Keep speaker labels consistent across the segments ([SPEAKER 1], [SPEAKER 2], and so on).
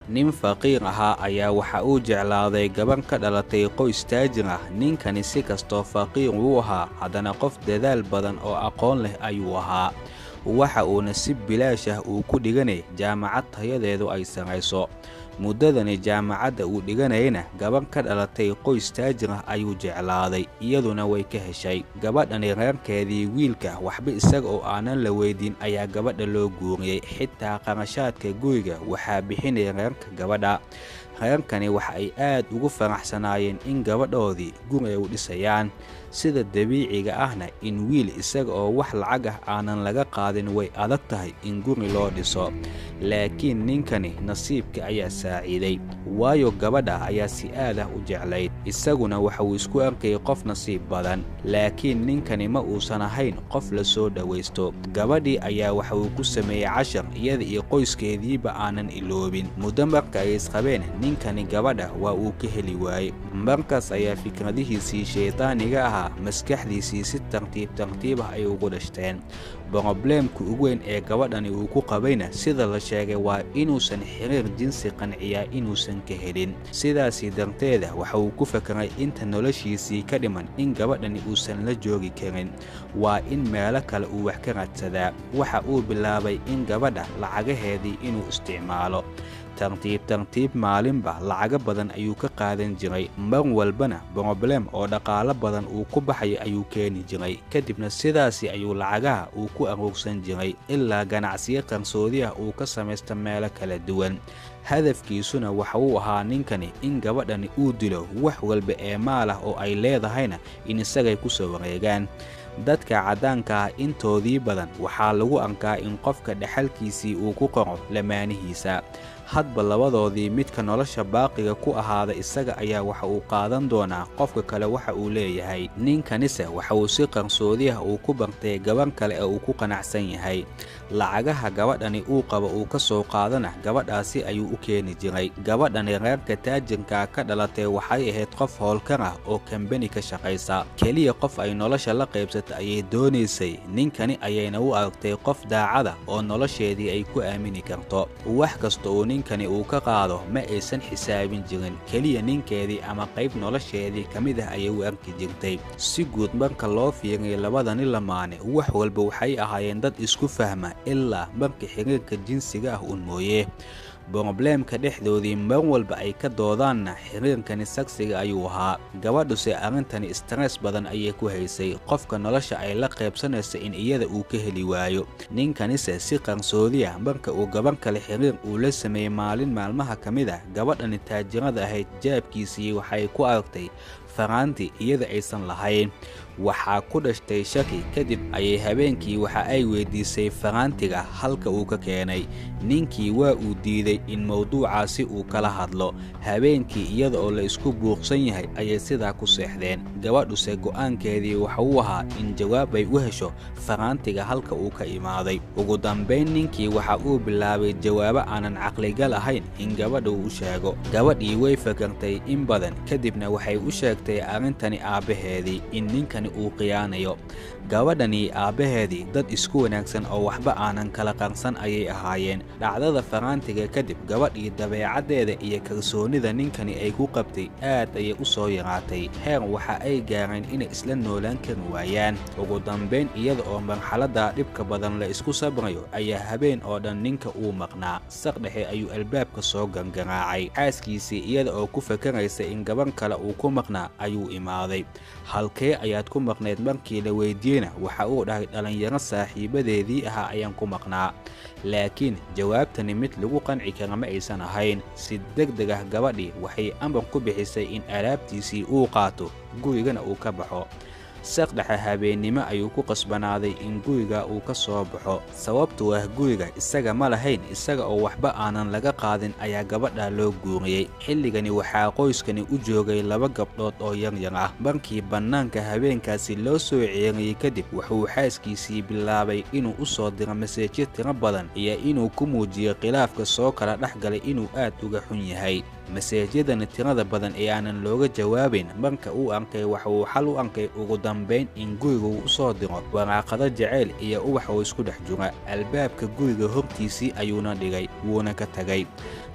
[SPEAKER 1] Nin faqiir ahaa ayaa waxa uu jeclaaday gabar ka dhalatay qoys taajir ah. Ninkani si kastoo faqiir uu ahaa, haddana qof dadaal badan oo aqoon leh ayuu ahaa. Waxa uuna si bilaash ah uu ku dhiganay jaamacad tayadeedu ay sarrayso. Muddadani jaamacadda uu dhiganayna gabar ka dhalatay qoys taajir ah ayuu jeclaaday, iyaduna way ka heshay. Gabadhani reerkeedii wiilka waxba isaga oo aanan la weydiin ayaa gabadha loo guuriyey. Xitaa qarashaadka guriga waxaa bixinaya reerka gabadha. Reerkani waxa ay aad ugu faraxsanaayeen in gabadhoodii guri ay u dhisayaan. Sida dabiiciga ahna in wiil isaga oo wax lacag ah aanan laga qaadin way adag tahay in guri loo dhiso. Laakiin ninkani nasiibka ayaa saaciiday, waayo gabadha ayaa si aad ah u jeclayd, isaguna waxa uu isku arkayay qof nasiib badan. Laakiin ninkani ma uusan ahayn qof la soo dhowaysto. Gabadhii ayaa waxa uu ku sameeyey cashar iyada iyo qoyskeediiba aanan iloobin. Muddo marka ay isqabeen, ninkani gabadha waa uu ka heli waayey. Markaas ayaa fikradihiisii shaydaaniga ahaa maskaxdiisii si tartiib tartiib ah ay ugu dhashteen. Brobleemka ugu weyn ee gabadhani uu ku qabayna sida la sheegay waa inuusan xiriir jinsi qanciyaa inuusan ka helin. Sidaasii darteeda waxa uu ku fakeray inta noloshiisii ka dhiman in gabadhani uusan la joogi karin, waa in meelo kale uu wax ka raadsadaa. Waxa uu bilaabay in gabadha lacagaheedii inuu isticmaalo. Tartiib tartiib maalinba lacago badan ayuu ka qaadan jiray, mar walbana broblem oo dhaqaalo badan uu ku baxayo ayuu keeni jiray. Kadibna sidaasi ayuu lacagaha uu ku aruursan jiray ilaa ganacsiyo qarsoodi ah uu ka samaysta meelo kala duwan. Hadafkiisuna waxa uu ahaa ninkani in gabadhani uu dilo, wax walba ee maal ah oo ay leedahayna in isagay ku soo wareegaan. Dadka caddaanka ah intoodii badan waxaa lagu arkaa in qofka dhexalkiisii uu ku qoro lamaanihiisa. Hadba labadoodii midka nolosha baaqiga ku ahaada isaga ayaa waxa uu qaadan doonaa qofka kale waxa uu leeyahay. Ninkanise waxa uu si qarsoodi ah uu ku bartay gabar kale ee uu ku qanacsan yahay. Lacagaha gabadhani uu qabo uu ka soo qaadana gabadhaasi ayuu u keeni jiray. Gabadhani reerka taajirka ka dhalatay waxay ahayd qof howlkar ah oo kambani ka shaqaysa. Keliya qof ay nolosha la qaybsata ayay doonaysay. Ninkani ayayna u aragtay qof daacada oo nolosheedii ay ku aamini karto. Wax kasta oo ninkani uu ka qaado ma aysan xisaabin jirin, keliya ninkeedii ama qayb nolosheedii ka mid ah ayay u arki jirtay. Si guud marka loo fiiriyo labadani lamaane, wax walba waxay ahaayeen dad isku fahma ilaa marka xiriirka jinsiga ah uun mooye. Brobleemka dhexdoodii mar walba ay ka doodaanna xiriirkani saksiga ayuu ahaa. Gabadhuse arrintani stress badan ayay ku haysay, qofka nolosha ay la qaybsanaysa in iyada uu ka heli waayo. Ninkanise si qarsoodi ah marka uu gabar kale xiriir uu la sameeyey maalin maalmaha ka mid ah, gabadhani taajirada ahayd jaabkiisii waxay ku aragtay faraanti iyada aysan lahayn. Waxaa ku dhashtay shaki. Kadib ayay habeenkii waxa ay weydiisay faraantiga halka uu ka keenay. Ninkii waa uu diiday in mowduucaasi uu kala hadlo. Habeenkii iyada oo la isku buuqsan yahay ayay sidaa ku seexdeen. Gabadhuse go'aankeedii waxa uu ahaa in jawaab ay u hesho faraantiga halka uu ka imaaday. Ugu dambayn ninkii waxa uu bilaabay jawaabo aanan caqligal ahayn in gabadha uu u sheego. Gabadhii way fakartay in badan, kadibna waxay u sheegtay arrintani aabbaheedii in ninkani uu khiyaanayo. Gabadhani aabbaheedii dad isku wanaagsan oo waxba aanan kala qarsan ayay ahaayeen. Dhacdada faraantiga kadib gabadhii dabeecaddeeda iyo kalsoonida ninkani ay ku qabtay aad ayay u soo yaraatay, heer waxa ay gaareen inay isla noolaan kari waayaan. Ugu dambayn iyada oo marxaladda dhibka badan la isku sabrayo ayaa habeen oo dhan ninka uu maqnaa. Saq dhexe ayuu albaabka soo gangaraacay. Xaaskiisii iyada oo ku fakaraysa in gabar kale uu ku maqnaa ayuu imaaday. Halkee ayaad ku maqnayd markii la weydiiyeyna waxa uu dhahay dhalinyaro saaxiibadeedii ahaa ayaan ku maqnaa. Laakiin jawaabtani mid lagu qanci kara ma aysan ahayn. Si degdeg ah gabadhii waxay amar ku bixisay in alaabtiisii uu qaato, gurigana uu ka baxo. Saq dhexe habeennimo ayuu ku qasbanaaday in guriga uu ka soo baxo. Sababtoo ah guriga isaga ma lahayn, isaga oo waxba aanan laga qaadin ayaa gabadha loo guuriyey. Xilligani waxaa qoyskani u joogay laba gabdhood oo yaryar ah. Markii bannaanka habeenkaasi loo soo ceeriyey kadib, wuxuu xaaskiisii bilaabay inuu u soo diro maseejyo tiro badan iyo inuu ku muujiyo khilaafka soo kala dhex galay inuu aad uga xun yahay. Maseejyadani tirada badan ee aanan looga jawaabayn marka uu arkay waxa uu xal u arkay ugu dambayn in guriga uu u soo diro waraaqado jaceyl iyo ubax oo isku dhex jira. Albaabka guriga hortiisii ayuuna dhigay, wuuna ka tagay.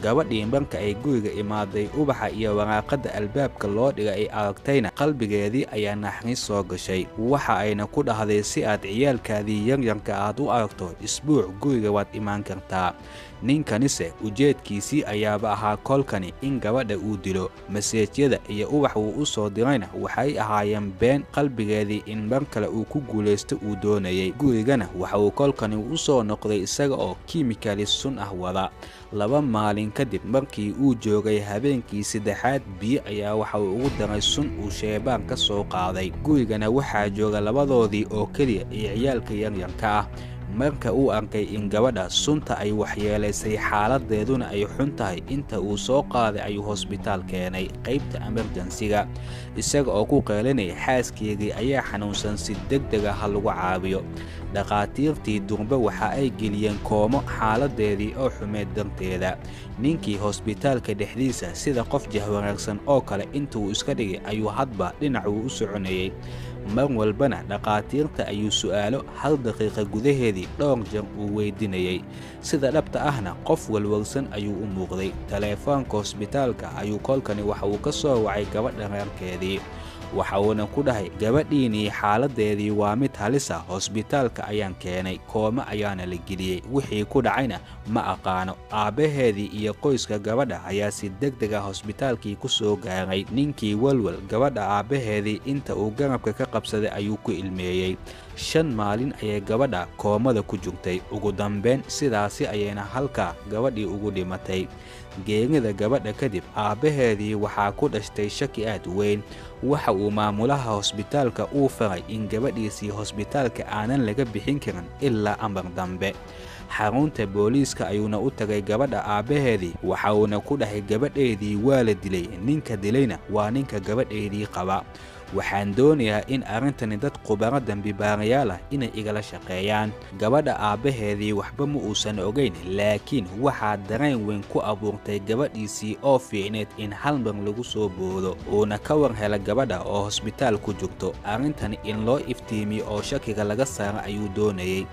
[SPEAKER 1] Gabadhii marka ay guriga imaaday ubaxa iyo waraaqada albaabka loo dhigay ay aragtayna qalbigeedii ayaa naxariis soo gashay. Waxa ayna ku dhahday si aad ciyaalkaadii yaryarka aad u aragto isbuuc guriga waad imaan kartaa. Ninkanise ujeedkiisii ayaaba ahaa kolkani in gabadha uu dilo. Maseejyada iyo ubax uu u soo dirayna waxay ahaayeen been qalbigeedii in mar kale uu ku guulaysto uu doonayay. Gurigana waxa uu kolkani u soo noqday isaga oo kiimikali sun ah wada. 2 maalin kadib markii uu joogay habeenkii saddexaad, biyo ayaa waxa uu ugu daray sun uu sheebaan ka soo qaaday. Gurigana waxaa jooga labadoodii oo keliya iyo ciyaalka yaryarka ah. Marka uu arkay in gabadha sunta ay waxyeelaysay xaaladeeduna ay xun tahay, inta uu soo qaaday ayuu hosbitaal keenay qaybta emergensiga, isaga oo ku qeelinaya xaaskeedii ayaa xanuunsan, si degdeg ah ha lagu caawiyo. Dhakhaatiirtii durbe waxa ay geliyeen koomo xaaladeedii oo xumeed darteeda. Ninkii hosbitaalka dhexdiisa sida qof jahwareersan oo kale intuu iska dhigay ayuu hadba dhinacuu u soconayay. Mar walbana dhakhaatiirta ayuu su'aalo 1 daqiiqa gudaheedii dhowr jeer uu weydiinayay. Sida dhabta ahna qof walwalsan ayuu u muuqday. Taleefoonka hosbitaalka ayuu kolkani waxa uu ka soo wacay gabadha reerkeedii. Waxa uuna ku dhahay gabadhiinii xaaladeedii waa mid halis ah, hosbitaalka ayaan keenay, kooma ayaana la geliyey, wixii ku dhacayna ma aqaano. Aabbaheedii iyo qoyska gabadha ayaa si degdeg ah hosbitaalkii ku soo gaaray. Ninkii walwal gabadha aabbaheedii inta uu garabka ka qabsaday ayuu ku ilmeeyey. 5 maalin ayay gabadha koomada ku jirtay. Ugu dambeyn sidaasi ayayna halkaa gabadhii ugu dhimatay. Geerida gabadha kadib aabbaheedii waxaa ku dhashtay shaki aad u weyn. Waxa uu maamulaha hosbitaalka uu faray in gabadhiisii hosbitaalka aanan laga bixin karin ilaa amar dambe. Xarunta booliiska ayuuna u tagay gabadha aabbaheedii, waxa uuna ku dhahay gabadheedii waa la dilay, ninka dilayna waa ninka gabadheedii qaba. Waxaan doonayaa in arrintani dad khubaro dambi-baarayaal ah inay igala shaqeeyaan. Gabadha aabbaheedii waxba ma uusan ogeyn, laakiin waxaa dareen weyn ku abuurtay gabadhiisii oo fiicneed in hal mar lagu soo boodo, uuna ka war hela gabadha oo hosbitaal ku jirto. Arrintani in loo iftiimiyo oo shakiga laga saaro ayuu doonayay.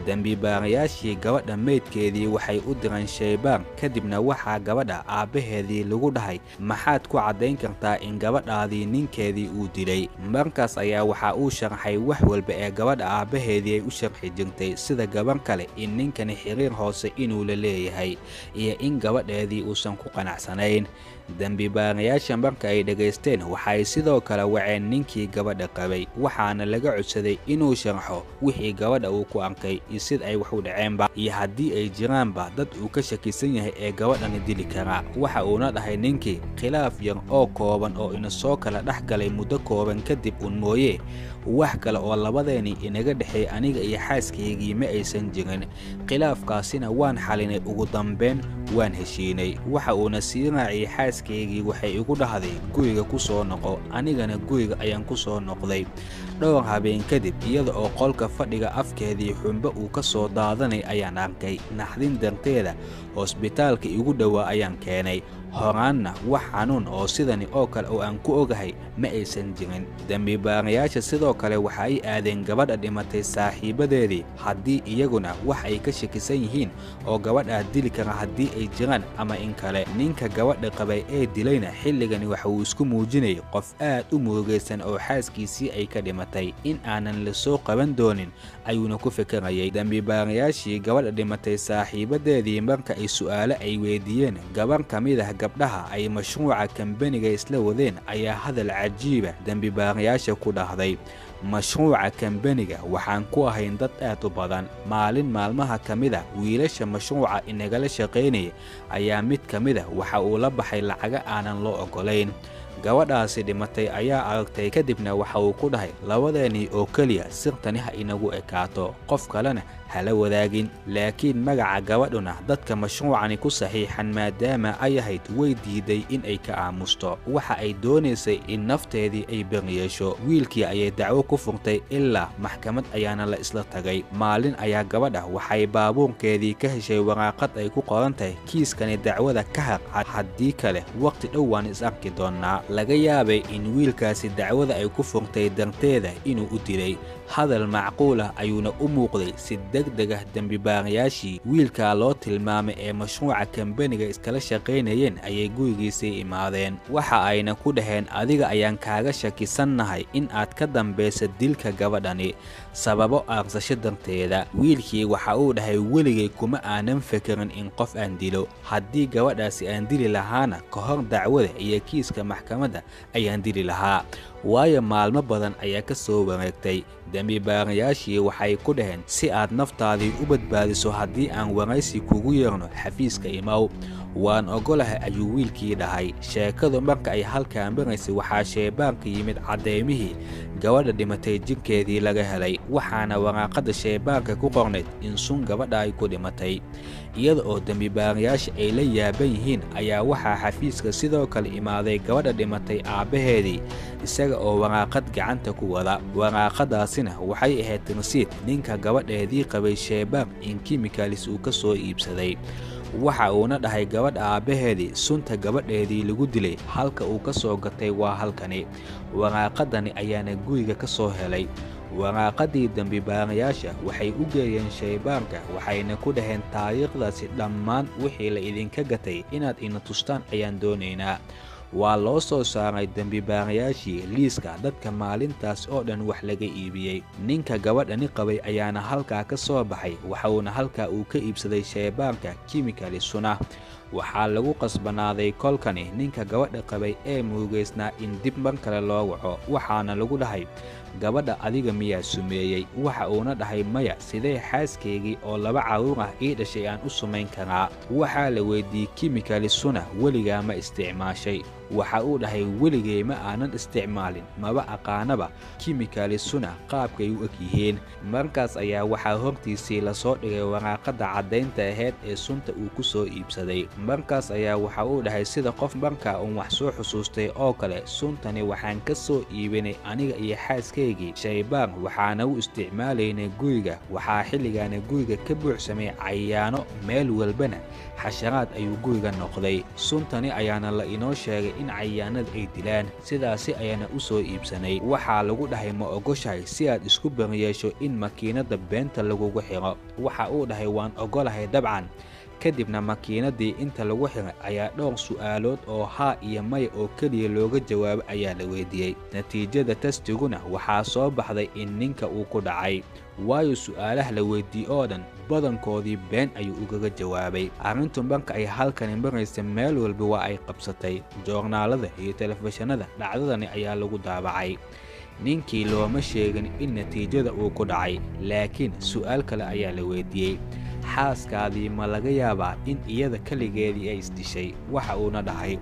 [SPEAKER 1] Dambi-baarayaashii gabadha meydkeedii waxay u direen shaybaar, kadibna waxaa gabadha aabbaheedii lagu dhahay maxaad ku caddayn kartaa in gabadhaadii ninkeedii uu dilay. Markaas ayaa waxa uu sharxay wax walba ee gabadha aabbaheedii ay u sharxi jirtay, sida gabar kale in ninkani xiriir hoose inuu la leeyahay iyo in gabadheedii uusan ku qanacsanayn. Dambi-baarayaasha marka ay dhegaysteen waxay sidoo kale waceen ninkii gabadha qabay, waxaana laga codsaday inuu sharxo wixii gabadha uu ku arkay iyo sida ay wax u dhaceenba, iyo haddii ay jiraanba dad uu ka shakisan yahay ee gabadhani dili kara. Waxa uuna dhahay ninkii khilaaf yar oo kooban oo ina soo kala dhex galay muddo kooban kadib un mooye, wax kale oo labadeeni inaga dhexeey aniga iyo xaaskaygii ma aysan jirin. Khilaafkaasina waan xalinay, ugu dambeyn waan heshiinay. Waxa uuna sii raaciyay xaaskaygii waxay igu dhahday guriga ku soo noqo, anigana guriga ayaan ku soo noqday. Dhowr habeen kadib iyada oo qolka fadhiga afkeedii xumbo uu ka soo daadanay ayaan arkay. Naxdin darteeda hosbitaalka igu dhowaa ayaan keenay. Horaanna wax xanuun oo sidani oo kale oo aan ku ogahay ma aysan jirin. Dambi-baarayaasha sidoo kale waxa ay aadeen gabadha dhimatay saaxiibadeedii, haddii iyaguna wax ay ka shakisan yihiin oo gabadha dili kara haddii ay jiraan ama in kale. Ninka gabadha qabay ee dilayna xilligani waxa uu isku muujinayay qof aad u murugaysan oo xaaskiisii ay ka dhimatay, in aanan la soo qaban doonin ayuuna ku fikirayay. Dambi-baarayaashii gabadha dhimatay saaxiibadeedii marka ay su'aalo ay weydiiyeen gabar ka mid ah gabdhaha ay mashruuca kambaniga isla wadeen ayaa hadal cajiiba dambi-baarayaasha ku dhahday. Mashruuca kambaniga waxaan ku ahayn dad aad u badan. Maalin maalmaha ka mid ah wiilasha mashruuca inagala shaqaynaya ayaa mid ka mid ah waxa uu la baxay lacago aanan loo oggolayn. Gabadhaasi dhimatay ayaa aragtay, kadibna waxa uu ku dhahay labadeenii oo keliya sirtani ha inagu ekaato, qof kalena hala wadaagin. Laakiin magaca gabadhuna dadka mashruucani ku saxiixan maadaama ay ahayd way diiday in ay ka aamusto. Waxa ay doonaysay in nafteedii ay beriyeesho. Wiilkii ayay dacwo ku furtay ilaa maxkamad ayaana la isla tagay. Maalin ayaa gabadha waxay baabuurkeedii ka heshay waraaqad ay ku qoran tahay kiiskani dacwada ka haq, haddii kale waqti dhow waan is arki doonaa. Laga yaabay in wiilkaasi dacwada ay ku furtay darteeda inuu u dilay. Hadal macquul ah ayuuna u muuqday. Si degdeg ah dembibaarayaashii wiilkaa loo tilmaamay ee mashruuca kambaniga iskala shaqaynayeen ayay gurigiisii imaadeen. Waxa ayna ku dhaheen adiga ayaan kaaga shakisannahay in aad ka dambaysa dilka gabadhani sababo aarsasho darteeda. Wiilkii waxa uu dhahay weligay kuma aanan fekerin in qof aan dilo, haddii gabadhaasi aan dili lahaana ka hor dacwada iyo kiiska maxkamadda ayaan dili lahaa, waayo maalmo badan ayaa ka soo wareegtay. Dembibaarayaashii waxay ku dhaheen si aad naftaadii u badbaadiso haddii aan waraysi kugu yeerno xafiiska imaw. Waan ogolahay ayuu wiilkii dhahay. Sheekadu marka ay halkaan maraysay waxaa sheebaarka yimid caddeymihii gabadha dhimatay jidhkeedii laga helay, waxaana waraaqada sheebaarka ku qornayd in sun gabadha ay ku dhimatay. Iyada oo dembibaarayaasha ay la yaaban yihiin ayaa waxaa xafiiska sidoo kale imaaday gabadha dhimatay aabbaheedii isaga oo waraaqad gacanta ku wada. Waraaqadaasina waxay ahayd rasiid ninka gabadheedii qabay sheebaar in kimikalis uu ka soo iibsaday. Waxa uuna dhahay gabadha aabbaheedii sunta gabadheedii lagu dilay halka uu ka soo gatay waa halkani. Waraaqadani ayaana guriga ka soo helay. Waraaqadii dembibaarayaasha waxay u geeyeen shaybaarka, waxayna ku dhaheen taariikhdaasi dhammaan wixii la idinka gatay inaad ina tustaan ayaan doonaynaa. Waa loo soo saaray dembibaarayaashii liiska dadka maalintaas oo dhan wax laga iibiyey. Ninka gabadhani qabay ayaana halkaa ka soo baxay, waxauna halkaa uu ka iibsaday shaybaarka kimikali suna. Waxaa lagu qasbanaaday kolkani ninka gabadha qabay ee muugeysnaa in dib mar kale loo waco. Waxaana lagu dhahay gabadha adiga miyaa sumeeyey? Waxa uuna dhahay maya, sidee xaaskaygii oo 2 carruur ah ii dhashay aan u sumayn karaa? Waxaa la weydiiyey kimikali suna weligaa ma isticmaashay? Waxa uu dhahay weligay ma aanan isticmaalin, maba aqaanaba kimikali suna qaabkay u eg yihiin. Markaas ayaa waxaa hortiisii lasoo dhigay waraaqada caddaynta ahayd ee sunta uu ku soo iibsaday. Markaas ayaa waxa uu dhahay sida qof markaa uun wax soo xusuustay oo kale, suntani waxaan ka soo iibinay aniga iyo xaaskaygii shaybaar, waxaana u isticmaalaynay guriga. Waxaa xilligaana guriga ka buuxsamay cayaano, meel walbana xasharaad ayuu guriga noqday. Suntani ayaana la inoo sheegay in cayaanada ay dilaan, sidaasi ayaana u soo iibsanay. Waxaa lagu dhahay ma ogoshahay si aad isku bariyeesho in makiinada beenta lagugu xiro? Waxa uu dhahay waan ogolahay dabcan. Kadibna makiinadii inta lagu xiray ayaa dhowr su'aalood oo haa iyo maya oo keliya looga jawaabo ayaa la weydiiyey. Natiijada testiguna waxaa soo baxday in ninka uu ku dhacay, waayo su'aalaha la weydiiyey oo dhan badankoodii been ayuu ugaga jawaabay. Arrintu marka ay halkani maraysa meel walba waa ay qabsatay. Joornaalada iyo telefishinada dhacdadani ayaa lagu daabacay. Ninkii looma sheegin in natiijada uu ku dhacay, laakiin su'aal kale ayaa la weydiiyey. Xaaskaadii ma laga yaabaa in iyada keligeedii ay isdishay? Waxa uuna dhahay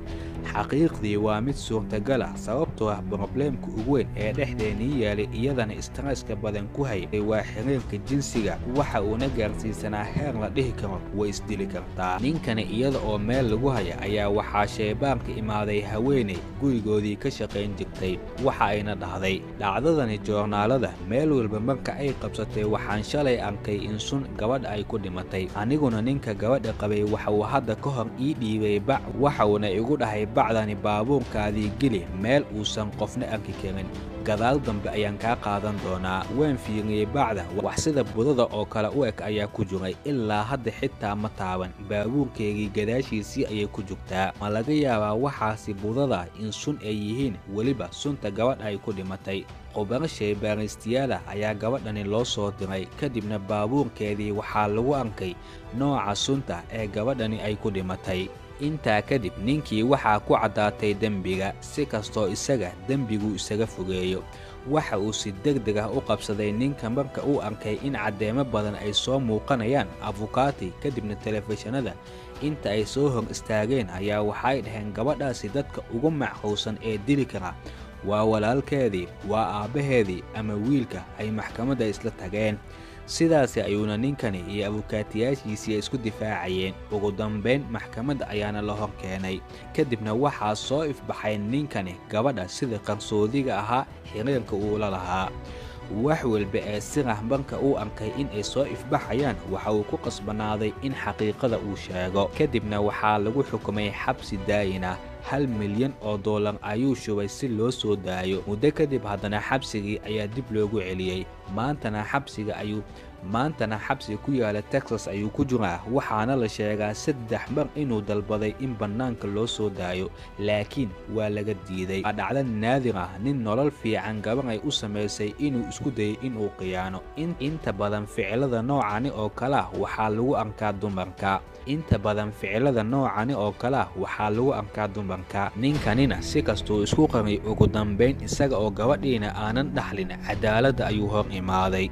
[SPEAKER 1] xaqiiqdii waa mid suurtagal ah, sababtoo ah brobleemka ugu weyn ee dhexdeennii yaalay iyadana stresska badan ku hayay waa xiriirka jinsiga. Waxa uuna gaarsiisanaa heer la dhihi karo way isdili kartaa. Ninkani iyada oo meel lagu haya ayaa waxaa sheebaarka imaaday haweeney gurigoodii ka shaqayn jirtay. Waxa ayna dhahday dhacdadani joornaalada meel walba marka ay qabsatay waxaan shalay arkay in sun gabadha ay ku dhimatay. Aniguna ninka gabadha qabay waxa uu hadda ka hor ii dhiibay bac, waxauna igu dhahay bacdani baabuurkaadii geli meel uusan qofna arki karin, gadaal dambe ayaan kaa qaadan doonaa. Waan fiiriyey bacda, wax sida budada oo kale u eg ayaa ku jiray, ilaa hadda xitaa ma taaban, baabuurkeygii gadaashiisii ayay ku jirtaa. Ma laga yaabaa waxaasi budada in sun ay yihiin, weliba sunta gabadha ay ku dhimatay? Khubaro shaybaaristayaal ah ayaa gabadhani loo soo diray, kadibna baabuurkeedii waxaa lagu arkay nooca sunta ee gabadhani ay ku dhimatay. Intaa kadib ninkii waxaa ku caddaatay dembiga, si kastoo isaga dembiguu isaga fogeeyo. Waxa uu si degdeg ah u qabsaday ninka marka uu arkay in caddeemo badan ay soo muuqanayaan afukaati. Kadibna telefishinada inta ay soo hor istaageen ayaa waxay dhaheen gabadhaasi dadka ugu macquulsan ee dili kara waa walaalkeedii, waa aabbaheedii ama wiilka ay maxkamadda isla tageen. Sidaasi ayuuna ninkani iyo abukaatiyaashiisii isku difaacayeen. Ugu dambayn maxkamadda ayaana la hor keenay. Kadibna waxaa soo ifbaxay ninkani gabadha sida qarsoodiga ahaa xiriirka uu la lahaa. Wax walba ee sirah marka uu arkay in ay soo ifbaxayaan, waxa uu ku qasbanaaday in xaqiiqada uu sheego. Kadibna waxaa lagu xukumay xabsi daayin ah. 1 milyan oo dollar ayuu shubay si loo soo daayo. Muddo kadib haddana xabsigii ayaa dib loogu celiyey. Maantana xabsiga ku yaala Texas ayuu ku jiraa, waxaana la sheegaa 3 mar inuu dalbaday in bannaanka loo soo daayo, laakiin waa laga diiday. Waa dhacdo naadir ah nin nolol fiican gabar ay u samaysay inuu isku dayay inuu khiyaano. Inta badan ficilada noocani oo kale ah waxaa lagu arkaa dumarka. Inta badan ficilada noocani oo kale ah waxaa lagu arkaa dumarka. Ninkanina si kastuu isku qaray, ugu dambayn isaga oo gabadhiina aanan dhaxlin cadaaladda ayuu hor imaaday.